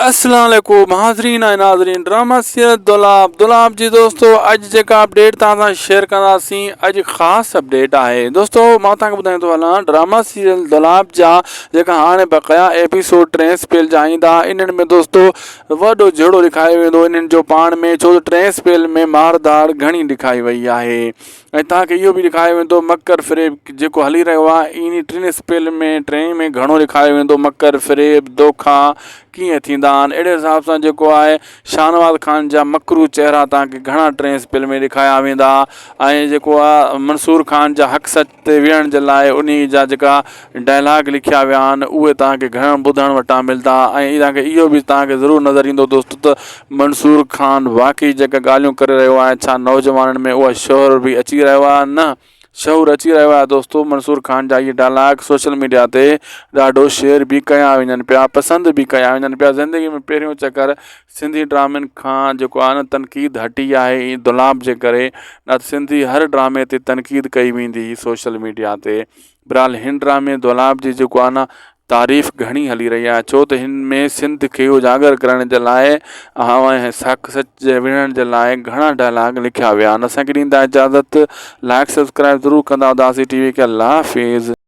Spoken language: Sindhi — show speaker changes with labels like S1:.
S1: اسلام عليڪم حاضرين ۽ ناظرين ڊراما سيريل دولاب دولاب جي دوستو اڄ جيڪا اپڊيٽ توهان سان شيئر ڪنداسين اڄ خاص اپڊيٽ آهي دوستو مان توهان کي ٻڌائيندو هلان ڊراما سيريل دولاب جا جيڪا هاڻي بقايا ايپيسوڊ ٽئين اسپيل جا ايندا انهن ۾ دوستو وڏو جهيڙو ڏيکاريو ويندو انهن جو پاڻ ۾ ڇو ته ٽئين اسپيل ۾ مار ڌاڙ گهڻي ڏيکاري وئي آهي ۽ توهان کي اهو به ڏيکاريو ويندو مڪر فريب جيڪو هلي رهيو آهي انهي ٽن اسپيل ۾ ٽئين ۾ گهڻو ڏيکاريو ويندو مڪر فريب دوکا ڪيئن ٿيندا آهن اهڙي حساب سان جيڪو آهي شاهنواز خان جا مڪروه چهرا توهان کي گهڻا ٽئين اسپيل ۾ ڏيکاريا ويندا ۽ جيڪو آهي منصور خان جا حق سچ تي ويهڻ جي لاء انهي جا جيڪا ڊائلاگ لکيا ويا آهن اهي توهان کي گهڻ ٻڌڻ وٽان ملدا ۽ توهان کي اهو به توهان کي ضرور نظر ايندو دوستو ته منصور خان واقعي جيڪا ڳالهيون ڪري رهيو آهي ڇا نوجوانن ۾ اها شعور به اچي رهيو آهي نه شعور اچي رهيو آهي دوستو منصور خان جا اهي ڊائلاگ سوشل ميڊيا تي ڏاڍو شيئر به ڪيا وڃن پيا پسند به ڪيا وڃن پيا زندگي ۾ پهريون چڪر سنڌي ڊرامن کان جيڪو آهي نه تنقيد هٽي آهي دولاب جي ڪري نه ته سنڌي هر ڊرامي تي تنقيد ڪئي ويندي هئي سوشل ميڊيا تي بھرحال ھن ڊرامي دولاب جي جيڪو آ نه تعريف گھڻي ھلي رھي آھي ڇو ته ھن ۾ سنڌ کي اجاگر ڪرڻ جي لاء ۽ حق سچ جي وڙھڻ جي لاء گھڻا ڊائلاگ لکيا ويا آھن اسان کي ڏيندا اجازت لائڪ سبسڪرائب ضرور ڪندا اداسي ٽي وي کي الله حافظ.